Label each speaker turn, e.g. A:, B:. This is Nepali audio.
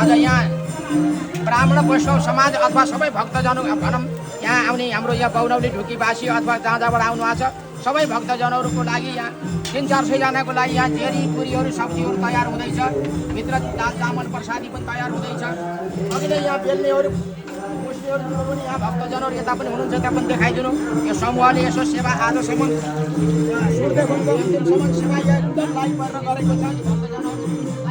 A: आज यहाँ ब्राह्मण वैष्णव समाज अथवा सबै भक्तजन भनौँ यहाँ आउने हाम्रो यहाँ पौरौली ढुकीवासी अथवा जहाँ जहाँबाट आउनु भएको छ सबै भक्तजनहरूको लागि यहाँ 300-400 जनाको लागि यहाँ जेरी पुरीहरू सब्जीहरू तयार हुँदैछ भित्र दाल चामल प्रसादी पनि तयार हुँदैछ अघिले यहाँ बेल्नेहरू मुस्लिमहरू पनि यहाँ भक्तजनहरू यता पनि हुनुहुन्छ त्यहाँ पनि देखाइदिनु यो समूहले यसो सेवा आजसम्म सूर्यदेखिको अन्तिमसम्म सेवा यहाँ एकदम लाइभ गरेर गरेको छ भक्तजनहरू